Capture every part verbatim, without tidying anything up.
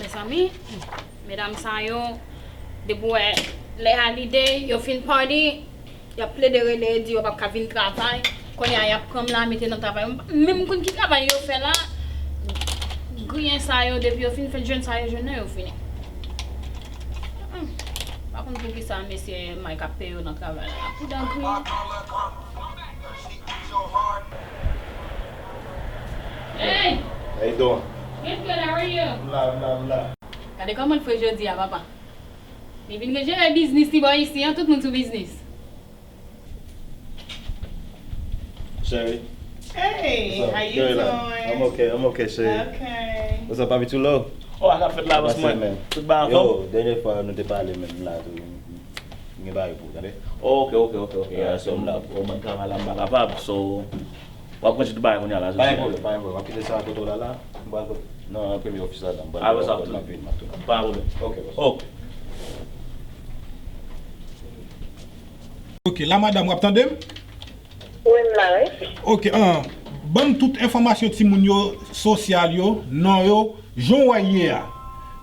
Zanmi, medam sa yo, depi w wè lè a lide, yo fin party, y ap plede rele, di yo p ap ka vin travay. Kounye a, y ap pran m la, mete nan travay. M menm konn ki travay yo fè la. Griyen sa yo, depi yo fin fè jwenn sa yo jwenn nan, yo fini. Hmm. Pa konn poukisa mesye Mike ap peye yo nan travay la. Pou dan griyen. Hey! How you doing? Good, good. How are you? M la, m la, m la. Gade kòman l fre jodi a, papa. Li vin gen jere biznis li bò isi an, tout moun sou biznis. Cheri. Hey, how you doing? I'm okay, I'm okay, cheri. Okay. What's up, papi Chulo? Oh, sa k ap fèt la, bòs mwen? Tout bagay anfòm? Yo, dènye fwa nou te pale menm la tou. M gen bagay pou w, tande? Ok, ok, ok, ok. Yeah, so, m la, oh, mwen travay la, m pa kapab, so, w ap kontinye tout bagay kounye a la, so. Pa gen pwoblèm, pa gen pwoblèm. W ap kite sa kote w la, la. M pral kote. Non, nan premye ofis la, la. M pral kote w, m ap vin, m ap tounen. Pa gen pwoblèm. Ok, bòs. Ok. Ok, la madanm, w ap tande m? Wi, m la, wi. Ok, an, ban m tout enfòmasyon timoun yo, sosyal yo, non yo, jan w wè ye a.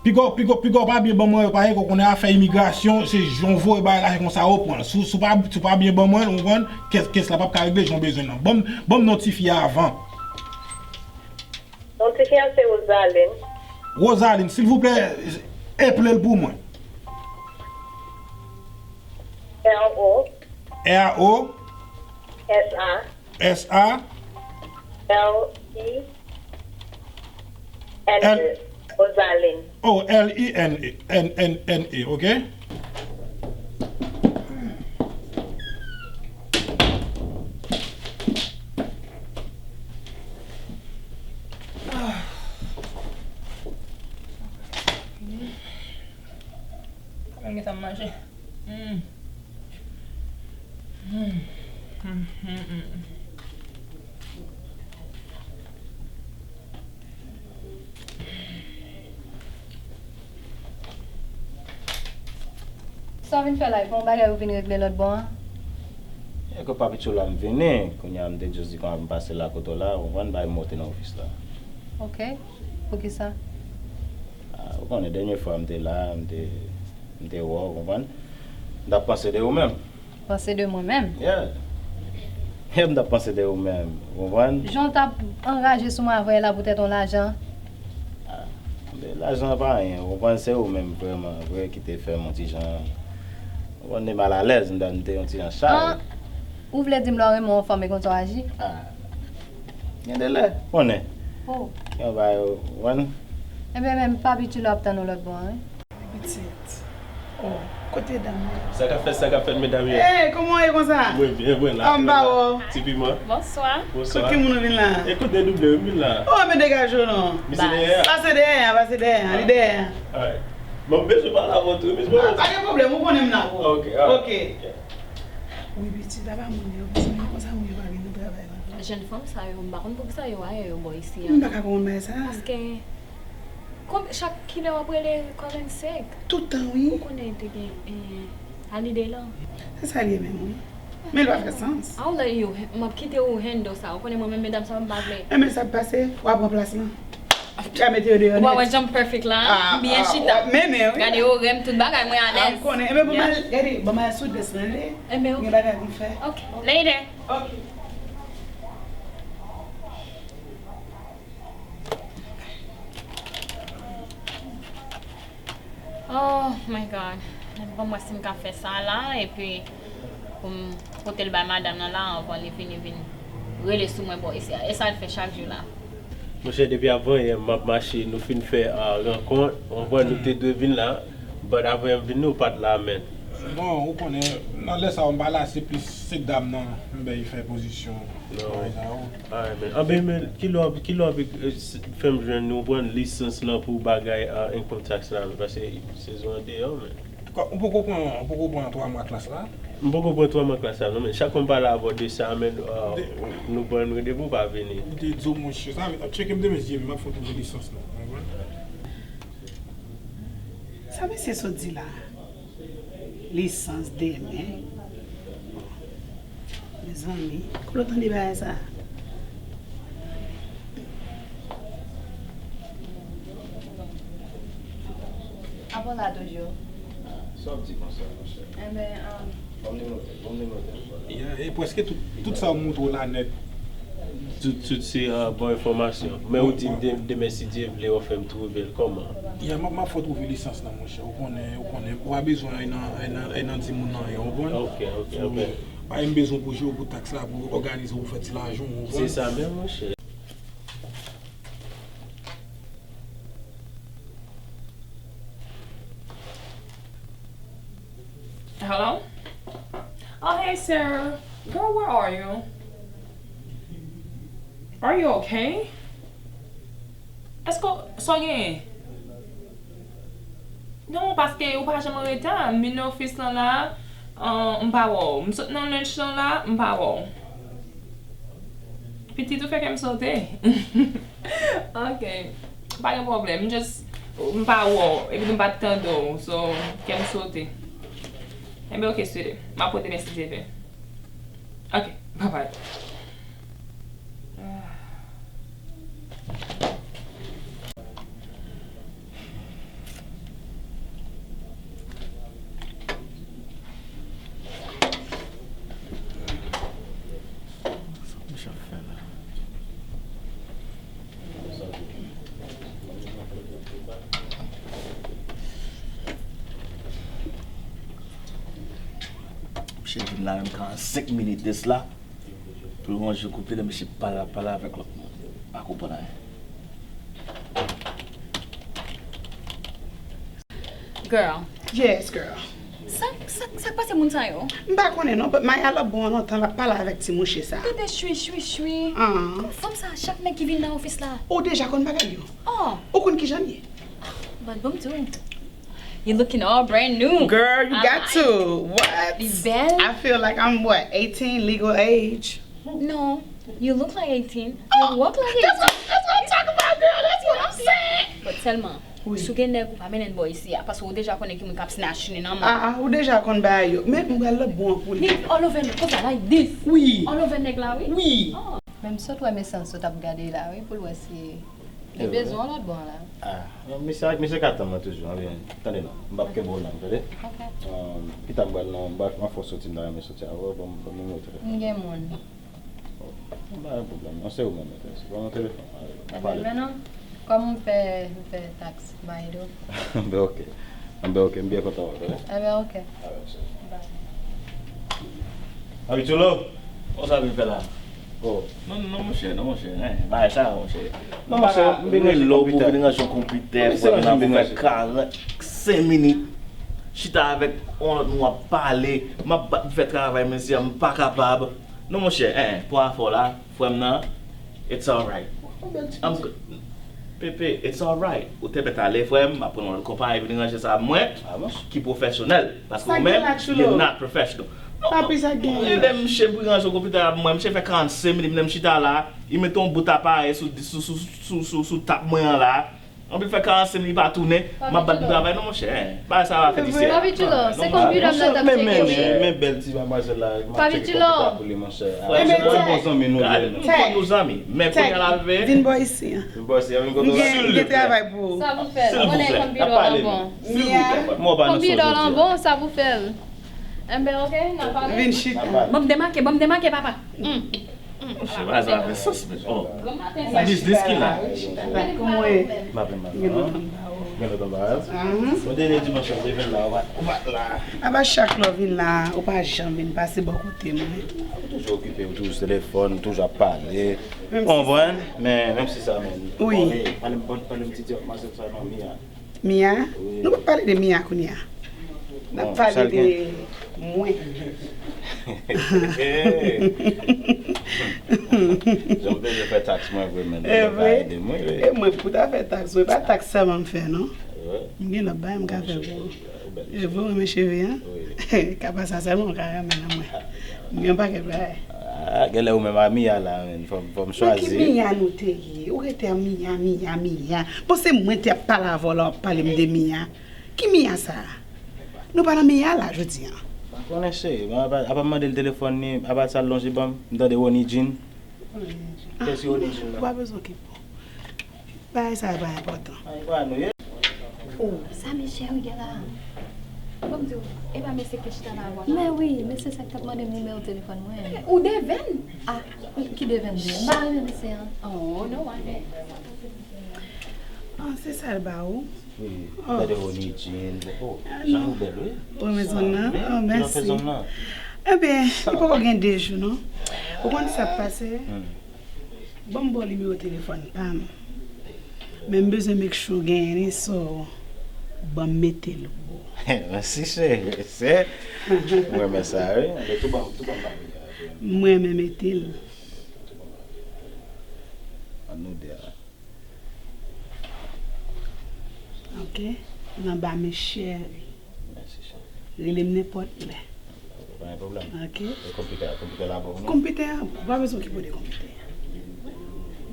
Piga w, piga w, piga w pa byen ban mwen yo, paske w konnen afè imigrasyon, se jan w voye bagay la, se konsa yo pran l. Si w, si w pa, si w pa byen ban mwen l, ou konprann, kès, kès la p ap ka regle jan w bezwen l nan. Ban m, ban m non tifi a avan. Non tifi a se Rosaline. Rosaline, silvouplè, eple l pou mwen. R O. R O. S A. S A. L I N E. L- Rosaline. Oh, L I N E, N, N, N E, ok? Ah. Pa menm gen sa m manje. Mm. Mm. Mm, mm, mm. Sa w vin fè la, e pa yon bagay ou vin regle lòt bò an? E ke papi Tchoula m vini, kounye a m te just di kòman m pase la kote w la, ou konprann, bay m monte nan ofis la. Ok, poukisa? Ah, ou konnen dènye fwa m te la, m te, m te wè w, ou konprann? M t ap panse de ou menm. Panse de mwen menm? Yeah. Yeah, m t ap panse de ou menm, ou konprann? Jan w t ap anraje sou mwen avè la poutèt yon lajan? Ah, men lajan pa anyen, ou konprann, se ou menm vrèman vre ki te fè m yon ti jan, ou konn, de malalèz, m t, m te yon ti jan chay. Ah, ou vle di m lè w renmen yon fanm e konsa w aji? Ah, gen de lè, konnen. Oh. Gen yon bagay, ou konprann? Ebyen, menm papi Tchoula ap tann ou lòt bò an, wi. Pitit. Oh, kote dam nan? Sa k ap fèt, sa k ap fèt, medam yo? Hey, kòman w ye konsa? Mwen byen, mwen la. Ah, m pa wè w. Ti piman. Bonswa. Bonswa. Kot ki moun ou vin la? E kot D W m vin la. Oh, men degaje w non. Misye dèyè a. Pase dèyè a, pase dèyè a, li dèyè a. Alright. Mwen bezwen pale avè w tou, misye. Ah, pa gen pwoblèm, ou konnen m la pou ou. Ok, alright. Ok. Wi, pitit, apa moun yo, pitit, men konsa moun yo pa vin nan travay la. Jèn fanm sa yo, m pa konn poukisa yo ayè yo bò isi a. M pa ka konprann bagay sa. Paske Konb-, chak kilè w ap rele kòm ensèk? Tout tan, wi. Ou konnen te gen, eh, Halide lan? Se sa l ye menm, wi. Men l pa fè sans. I'll let you, m ap kite ou handle sa. Ou konnen mwen menm medam sa yo m pa vle. Enben sa ap pase, w ap pran plas lan. Ou pa mete yo deyò nèt. Ou pa wè jan m perfect la? Ah, m byen chita. W ap mennen, wi. Gade orè m, tout bagay mwen alèz. Ah, m konnen. Enben ban m al, gade, ban m al sou desk lan, tande? Enben, ok. M gen bagay pou m fè. Ok. Later. Ok. Oh my God. Ban m wè si m ka fè sa la, epi pou m pote l bay madanm nan la, anvan li vini vin rele sou mwen bò isi a. E sa l fè chak jou la. Monchè, depi avanyè m ap mache, nou fin fè, ah, rankont, ou konprann, nou te dwe vin la, but avanyè m vin, nou pa t la, man. Non, ou konnen, nan lè sa yo, m pa la, se plis se dam nan, m bay fè pozisyon. Non. Bagay sa yo. Alright, man. Anben, men, kilè w ap, kilè w ap, eh, s-, fè m jwenn, ou pran lisans lan pou bagay, ah, income tax la, men, paske sezon an deyò, men. Ou poko pran, ou poko pran twa mwa klas la? M poko pran twa mwa klas la, non, men chak fwa m pale avè w de sa, men, ah, nou pran randevou, w pa vini. Ou te di w, monchè, sa, tcheke m demen, si m ap fè w twouve lisans lan, ou konprann? Sa mesye sot di la? Lisans demen. Mezanmi, kote w tande bagay sa? Bon la toujou. Ah, sa w ap di konsa, monchè? Enben, um, Ban m nimewo tèl, ban m nimewo tèl. Yeah, e prèske tout, tout sa w montre w la nèt. Tout, tout se uh, bon enfòmasyon. Men ou di m de- demen si Dye vle w fè m twouve l kòman? Yeah, m ap m ap fè w twouve lisans nan, monchè. Ou konnen, ou konnen, ou pa bezwen al nan, al nan, al nan timoun nan, ou konprann? Ok, ok, So, ok. Pa gen bezwen pou jere pou taks la, pou òganize pou fè ti lajan, ou Se konprann? Sa menm, monchè. Hello? Oh, hey, Sarah. Girl, where are you? Are you okay? Èske w- sa w genyen? Non, paske ou pa janm anreta. M vin nan ofis lan la, uh, m pa wè w. M sot nan lunch lan la, m pa wè w. Pitit ou fè kè m sote. Ok. Pa gen pwoblèm. M just, m pa wè w. Epi m pa t tande w. So, kè m sote. Enben, ok, sweetie. M ap pote mèsi Dye vle. Ok, bye bye. Misye vin la menm karannsenk minit de sla. Pou l ranje koup li, lè misye pale ap pale avèk lòt moun. Pa konprann anyen. Girl, Yes, girl. sa sa sa k pase moun sa yo? M pa konnen non, but Maya la bon lontan l ap pale avèk ti mouche sa. Tande chwi chwi chwi. Ah. Fanm sa, chak nèg ki vin nan ofis la. Ou deja konn bagay yo? Oh, Ou konn kijan l ye? But bon m di w. You looking all brand new. Girl, you I got like to. What? Li bèl. I feel like I'm what, eighteen legal age? No, you look like eighteen. You walk like That's eighteen. what, that's what I'm talking about, girl. That's what I'm saying. But sèlman, Wi. Si w gen nèg ou pa mennen l bò isi a, paske w deja konnen ki moun k ap snatch li nan men. Ah, ou deja konn bagay yo. Men m pral lòt bò an pou li. Li all over me, konsa, like this. Wi. All over nèg la, wi. Wi. Oh. Men m sot wè mesans sot ap gade la wi pou l wè si li bezwen yon lòt bò la. Ah, misye ak misye ka tann mwen toujou, anben, tande non, m p ap kenbe w lang, tande? Ok. Um, kita m pral non, m pral, m ap fè w soti, m ta renmen soti avè w, ban m, ban m nimewo telefòn. M gen moun. M pa gen pwoblèm non, se ou menm, mètrès. Ban m yon telefòn, ann pale. Men non, kòm m fè, m fè taks Maido. Anben ok, anben ok, m byen kontan wè w, tande? Enben ok. Alright, cheri. Bye. Abitye lo. Konsa vin fè la. Oh. Non, non, non, monchè, non, monchè. Hein, bagay sa, monchè. Non, monchè, m vin ranje lè w pou konpitè. vin ranje yon konpitè, Wi, se frè m, ranje m pou vin fè ranje. karannsenk minit. Chita avèk yon lòt moun w ap pale. M ap bat pou fè travay, men si m pa kapab. Non, monchè, hein, pou afè w la, frè m nan, it's alright. I'm good. Pepe, it's alright. Ou te mèt ale, frè m, m ap pran yon lòt konpayi vin ranje sa mwen, ki pwofesyonèl. Paske ou menm, you're not professional. Non, lè misye vin ranje konpitè la pou mwen, misye fè karannsenk minit, lè m chita la, li mete yon bout aparèy sou, sou, sou, sou, sou, sou tab mwen an la. Anpi fè karannsenk minit li pa tounen, m ap bat pou travay non, monchè. Bagay sa pa fèt isi a. Papi Djilo, se konpitè m nan t ap tcheke wi. Men bèl ti madmwazèl la, m ap Papi tcheke Djilo. konpitè pou li, monchè. Se yon bon zanmi nou ye. Nou bon nou zanmi, men kounye a l vin. Vin bò isi an. Vin bò isi an, vin kote M gen, m gen travay pou ou. Sa pou fè l. Konnen konbidò lan bon. Mia. Konbidò lan bon, sa pou fè l. Enben ok, n a pale. Vin chita. Ban m demake, ban m demake, papa. Monchè, bagay sa pa fè sans, men. Oh. Bon maten sa. Biznis ki la. Kòman w ye? M pa plen mal non. Gen lòt anba yo. Aham. Bon, dènye dimanch ou te vin la, ou pa, ou pa t la. Apa chak lè w vin la, ou pa janm vin pase bò kote mwen. Ou toujou okipe, ou toujou sou telefòn, ou toujou ap pale. Ou konprann? Men menm si sa, men. Wi. Bon, hey, pale m, bon, pale m ti di madmwazèl sa non, Mia. Mia? Nou p ap pale de Mia kounye a. N ap pale de mwen. Jan m bezwen fè taks mwen vre, men. E vre. E mwen pou ta fè taks, mwen pa taks sèlman m fè non. M gen lòt bagay m ka fè pou ou. E vre w renmen cheve an? Ka pa sa sèlman w ka renmen nan mwen. M gen yon pakèt bagay. Ah, genlè ou menm a Mia la, men fò m, fò m chwazi. Ki Mia nou te ye? Ou rete a Mia, Mia, Mia. Bon, se mwen te ap pale avè w la, w ap pale m de Mia. Ki Mia sa a? Nou pa nan Mia la jodi an. Pa konnen cheri, mwen apa, apa m mande l telefòn li, apa sa l lonje ban m, m tande Ronnie Jean. Kiyès ki Ronnie Jean Ou nan? Pa bezwen okipe w. Bagay sa yo pa enpòtan. Ay, pa nou ye. Sa m Cheri, gen la. Ban m di w, e pa mesye ki chita la avè w la? Men wi, men se sa k t ap mande m nimewo telefòn mwen. Ou devenn? Ah, ki devenn de? M pa renmen mesye an. Oh, no wonder. Ah, se sa l ba ou? Wi, gade Ronnie Jean. Oh, jan ou bèl, wi. Ou renmen zòn nan? Oh, mèsi. Ebyen, li poko gen de jou, non. Ou konn sa k pase? Ban m ba w nimewo telefòn pa m. Men m bezwen make sure w genyen li, so ban m mete l pou ou. Mèsi, cheri. Se, m renmen sa, wi. Men tou ban m, tou ban m pa m. M renmen mete l. An nou de a. Ok. Nan ba men cheri. Mèsi, cheri. Rele m nenpòt lè. Pa gen pwoblèm. Ok. E konpitè a, konpitè la bon, non? Konpitè a, ou pa bezwen okipe w de konpitè a.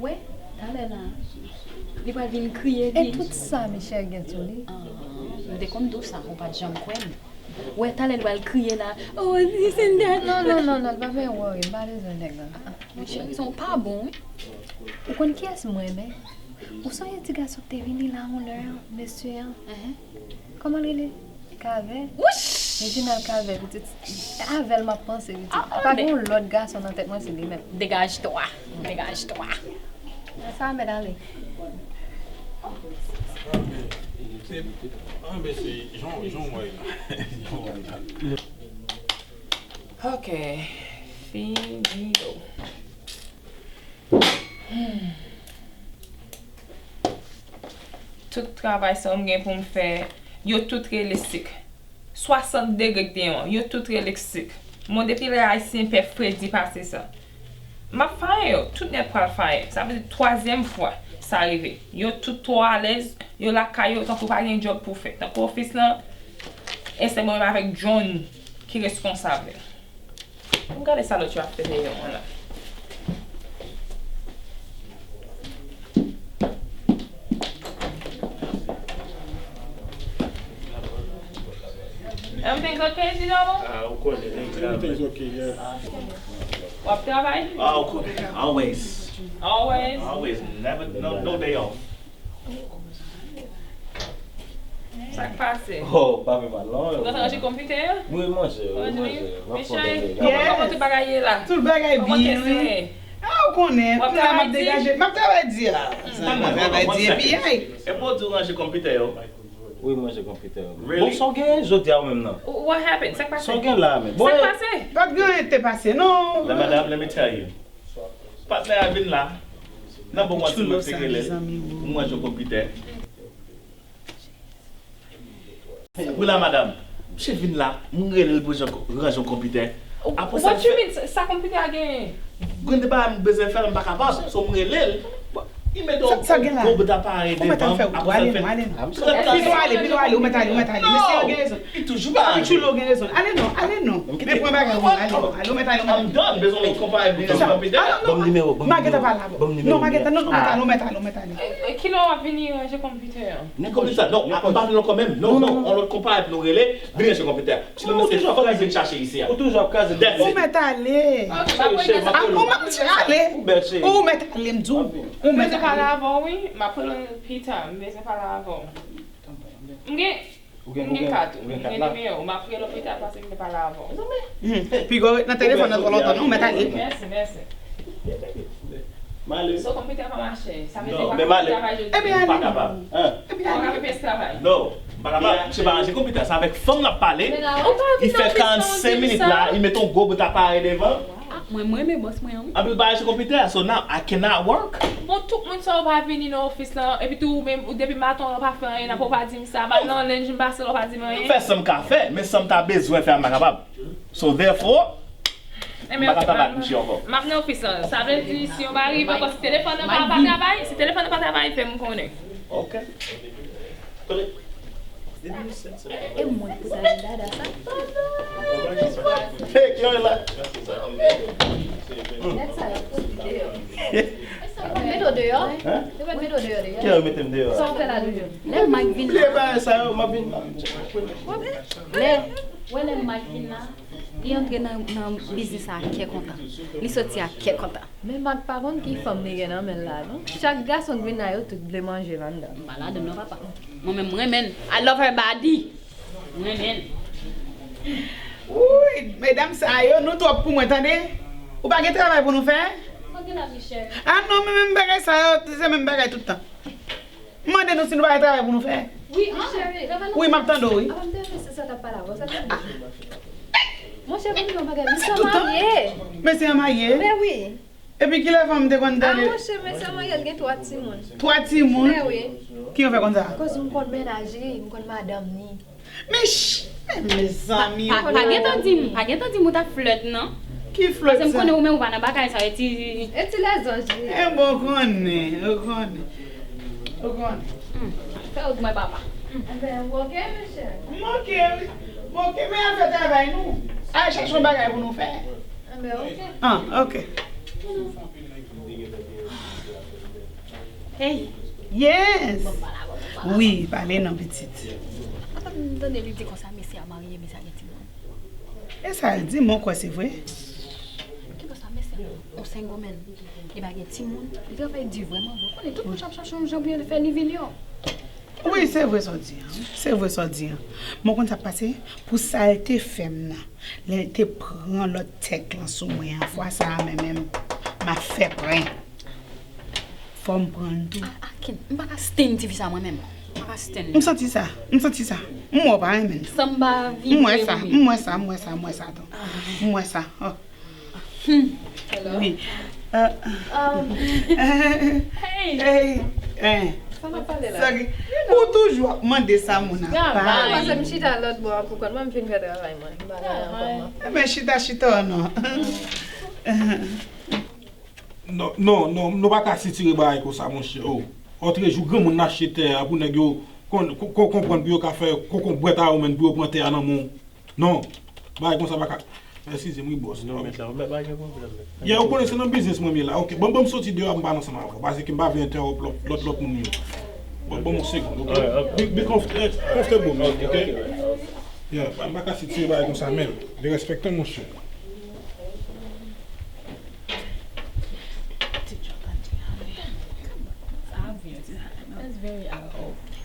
Wè, talè la, li pral vin kriye di. E tout sa Michel gen sou li. Ah, m te konn di w sa, ou pa t janm kwè m. Wè, talè li pral kriye la. Oh, this and that. Non, non, non, non, pa fè worry, m pa bezwen nèg la. Mon cheri, sa w pa bon, wi. Ou konn kiyès mwen renmen? Ou sonje ti gason k te vini la yon lè an, mesye an? Kòman l rele? Kavè? Wouch! Reginald Kavè, pitit. Avè l m ap panse, pitit. Ah, pa gen yon lòt gason nan tèt mwen, se li menm. Dégage-toi. Dégage-toi. Sa mèt ale. Se, ah, men se, jan, jan w wè la. Jan w wè la. Ok. Finito. Hmm. Tout travay sa yo m gen pou m fè, yo tout reyalistik. Swasant degre k deyò an, yo tout reyalistik. Bon, depi lè Ayisyen pè fredi pase sa. M ap fire yo, tout nèt pral fire. Sa vle di twazyèm fwa sa rive. Yo tout twò alèz, yo lakay yo, tankou pa gen djòb pou fè. Tankou ofis lan, e se mwen menm avèk John ki reskonsab li. Ann gade sa lòt yo ap fè deyò an la. Everything's okay, Dino? Ah, ou konnen, nèg la. Everything's okay, yeah. W ap travay? Ah, ou konnen, always. Always? Always, never, no, no day off. Sa k pase? Oh, pa fè mal, non. Ou gentan ranje konpitè a? Wi, manje, wi, manje. M ap fè yon bagay. Kòman tout bagay ye la? Tout bagay byen, wi. Ah, ou konnen, kounye a m ap degaje. M ap travay di a. M ap travay di epi, ay. E pou w di w ranje konpitè yo? Wi, manje konpitè yo. Bon, sa w gen jodi a ou menm nan? What happened? Sa k pase? Sa w gen la menm? Sa k pase? Pa t gen anyen k te pase, non. La madam, let me tell you. Patnè a vin la. Nan bon mwen ti mwen te rele l. M ranje yon konpitè. Wi la madam. Misye vin la, m rele l pou jan-, ranje yon konpitè. Apre sa, what you mean? Sa, sa konpitè a genyen? Gen de bagay m bezwen fè, m pa kapab. So m rele l. Li mete yon gwo bout aparèy devan m. Ou mèt al fè wout ou, ale non, ale non. Pito ale, pito ale, ou mèt ale, ou mèt ale. Mesye yo gen rezon. Li toujou pa ale. Pichoulo gen rezon. Ale non, ale non. Men pran bagay ou, ale non. Ale, ou mèt ale, ou mèt ale. I'm done. Bezwen yon lòt konpayi vin ranje konpitè. Ban m nimewo, ban m nimewo. Magenta pale avè w. Non, Magenta, non, non, ou mèt ale, ou mèt ale, ou mèt ale. E kilè w ap vini ranje konpitè a? Nenpòt sa. Non, m pa vle non kanmenm. Non, non, yon lòt konpayi pou nou rele, vin ranje konpitè a. Sinon, se fòk li vin chache isi a. Ou toujou ap kraze. Ou mèt ale. Cheri, cheri, m ap rele w. Ou mèt ale. Ou bèl, cheri. Ou mèt ale, m di w. Ou mèt ale. M bezwen pale avè w, wi. M ap rele w pita. M bezwen pale avè w. M gen, m gen kat ou. M gen nimewo w. M ap rele w pita paske m vle pale avè w. Piga w ret nan telefòn nan twò lontan, non, ou mèt ale. Mèsi, mèsi. M ale. So, konpitè a pa mache. Sa vle di w pa ka fè travay jodi? Ebyen, ale. M pa kapab. Ebyen, ale. Ou pa ka fè travay? Non, m pa kapab. Misye pa ranje konpitè a. Se avèk fanm l ap pale. Li fè karannsenk minit la, li mete yon gwo bout aparèy devan. Ah, mwen, mwen renmen bòs mwen an, wi. Anpil bagay sou konpitè a, so now I cannot work. Bon, tout moun sa yo pa vini nan ofis lan, epi tou ou menm, ou depi maten w pa fè anyen, apre w pa di m sa, m al nan lennj m pase l, w pa di m anyen. M fè sa m ka fè, men sa m ta bezwen fè a m pa kapab. So therefore, m pa ka travay ak misye ankò. M ap nan ofis lan. Sa vle di, si yon bagay rive ankò, si telefòn nan pa, pa travay, si telefòn nan pa travay, fè m konnen. Ok. E mwen k pou ta di dada sa? Hey, ki yon la? Nèg sa yo ap soti deyò. Mete w deyò? Hein? Yo mete w deyò, deyò. Ki yo mete m deyò? Sa w fè la toujou? Lè Mike vin la. Bliye bagay sa yo, m ap vin. Lè Ou wè lè Mak vin la, li antre nan, nan biznis la ak kè kontan. Li soti ak kè kontan. Men Mak pa konn ki fanm li gen nan men l la, non. Chak gason k vin la, yo tout vle manje Vanda. M pa ladann non, papa. Mwen menm, mwen renmen l. I love her body. Mwen renmen l. Wouy, medam sa yo, nou twòp pou mwen, tande. Ou pa gen travay pou nou fè? Mwen gen la, Michel. Ah non, men menm bagay sa yo, se menm bagay tout tan. M mande nou si nou pa gen travay pou nou fè. Wi, cheri. Wi, m ap tande w, wi. Avan m te fè sa, sa t ap pale avè w, sa t ap di. Monchè, pou m di yon bagay, mesye an marye. Mesye an marye? Men wi. Epi kilè fanm te konn tande? Ah, monchè, mesye an marye, l gen twa timoun. Twa timoun? Men wi. Ki yo fè konn sa? Akoz m konn mennaj li, m konn madanm li. Men ch, men mezanmi. Pa, pa, pa gentan di m, pa gentan di m ou t ap flèt, non. Ki flèt sa? Paske m konnen ou menm ou pa nan bagay sa, e ti. E ti lèzanj li. E bon, ou konnen, ou konnen. Ou konnen. Hmm. Fè ou mwen papa. Enben, ou oke, mesye? M oke, wi. M oke, men al fè travay nou. Al chache yon bagay pou nou fè. Enben, oke. Ah, oke. Hey. Yes. Wi, pale non, pitit. Apa m tande li di konsa, mesye a marye, mesye a gen timoun. E sa l di, mwen kwè se vre. Ki konsa, mesye a yon sengomen. Li pa gen timoun. Li travay di vrèman vre. Konnen tout moun ap chache yon jan pou yo fè li vil yo. Wi, se vre sa w di an. Se vre sa w di an. Mwen konn sa k pase, pou sa l te fè m nan. Lè l te pran lòt tèk lan sou mwen an, fwa sa a menm, menm, m ap fè pran. Fò m pran l tou. Ah, ah, Ken, m pa ka stand tifi sa mwen menm. M pa ka stand li. M santi sa, m santi sa. M wè w pa renmen l. San m pa vibre, m wè sa, m wè sa, m wè sa, m wè sa tou. M wè sa. Oh. Hmm. Hello? Wi. Euh, um, hey. Hey. Hey. Sa n ap pale la? Sorry. Ou toujou ap mande sa moun ap bay. Travay. Paske m chita lòt bò a pou kont mwen, m fin fè travay mwen. M pa la ankò, mwen. Ebyen, chita, chita, non. Non, non, non, nou pa ka sitire bagay konsa, monchè. Oh. Otrejou, granmoun achte tè a pou nèg yo kon, kon, kon, konprann pou yo ka fè kokonbwèt a yo menm pou yo pran tè a nan men w. Non, bagay konsa pa ka. Eskize m, wi, bòs. Non, mèt la, mèt pa gen pwoblèm, mèt. Ya, ou konnen se nan biznis mwen m ye la. Ok, ban, ban m soti deyò a, m pale ansanm avè w. Paske m pa vle entèwòp lòt, lòt, lòt moun yo. Ban, ban m yon segonn, ok? Be, be comf-, eh, comfortable, man, ok? Ya, m pa ka sitire bagay konsa menm. Derespektan, monchè.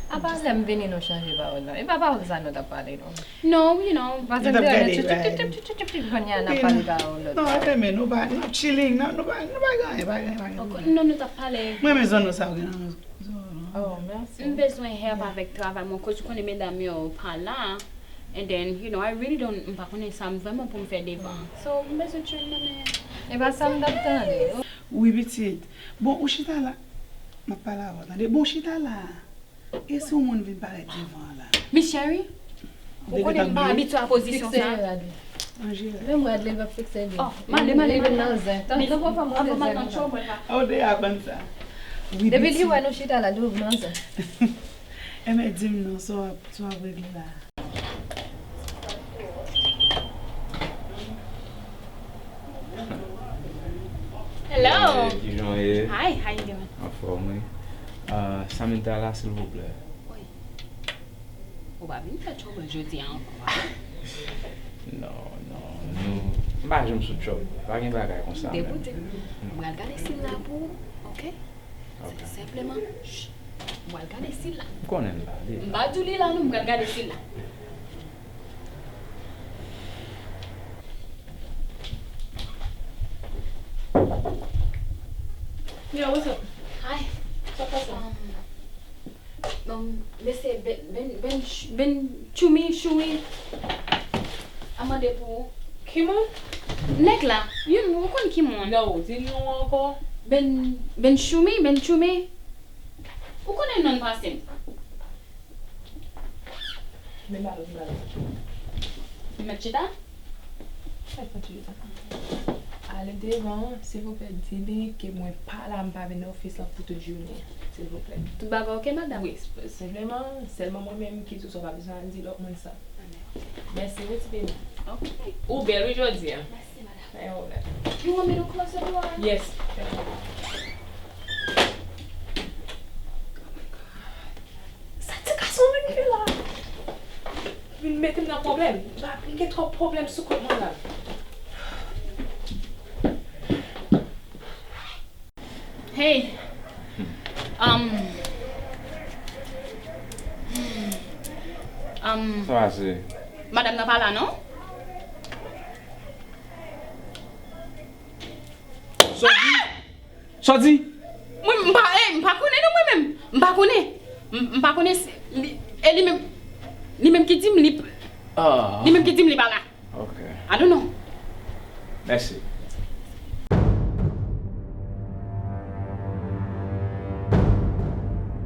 Apa lè m vini nou chanje pawòl la? E pa pawòl sa nou t ap pale, non? Non, you know. Paske m te renmen tchoup, tchoup, tchoup, kounye a n ap pale pawòl lòt. Non, men nou pa, n ap chilling, non, nou pa, nou pa gen anyen, pa gen anyen, pa gen anyen. Non, nou t ap pale. Mwen renmen zòn nou sa w gen nan zòn nou. Oh, mèsi. M bezwen help avèk travay mwen, koz ou konnen medam yo pa la. And then, you know, I really don't, m pa konnen sa m vrèman pou m fè devan. So, m bezwen train nan men. E pa sa m t ap tande. Wi, pitit. Bon, ou chita la. M ap pale avè w, tande. Bon, ou chita la. E si yon moun vin parèt devan an la? Miss Sherry, ou konnen m pa abitye a pozisyon sa. Anjera. Menm rad li l p ap fikse li. Oh, m ale, m ale, m ale. Li vin nan zen. Tan, tan pou fanm nan zen konsa. Oh, deja konn sa. Depi li wè nou chita la, li ouvri nan zen. Enben, di m non, sa w ap, sa w ap regle la? Hello. Hey, kijan w ye? Hi, how you doing? Anfòm, wi. Ah, Samantha la, silvouplè. Wi. Ou pa vin fè trouble jodi a ankò, pa vre? Non, non, nou, m pa janm sou trouble. Pa gen bagay konsa menm. Depoute. M pral gade si l la pou ou, ok? Ok. Se senpleman, ch, m pral gade si l la. M konnen l la, li la. M pa di w li la non, m pral gade si l la. Yo, what's up? Hi. Sa k pase? Um, um, mesye Ben, Ben, Ben, Ch, Ben Choumi, Choumi a mande pou ou. Ki moun? Nèg la, youn, ou konn ki moun? No, di l non ankò. Ben, Ben Choumi, Ben Choumi. Ou konnen non l pase m. Men ba l, men ba l. M mèt chita? Ay, fò chita. Ale devan, silvouplè, di li ke mwen pa la, m pa vin nan ofis lan pou tout jounen, silvouplè. Tout bagay oke, madanm? Wi, s, senpleman, sèlman mwen menm ki di w sa, w pa bezwen al di lòt moun sa. Mèsi, wi, ti bebe. Ok. Ou bèl, wi, jodi a. Mèsi, madanm. Pa gen pwoblèm. You want me to close the door? Yes. Sa ti gason vin fè la? Vin Mete m nan pwoblèm. M gen twòp pwoblèm sou kont mwen la. Hey. Um, um, Sa pase? Madanm nan pa la, non? Sa w di? Sa w di? Mwen, m pa, eh, m pa konnen non, mwen menm. M pa konnen. M, m pa konnen si li, e li menm, li menm ki di m li, Ah. Li menm ki di m li pa la. Ok. I don't know. Mèsi.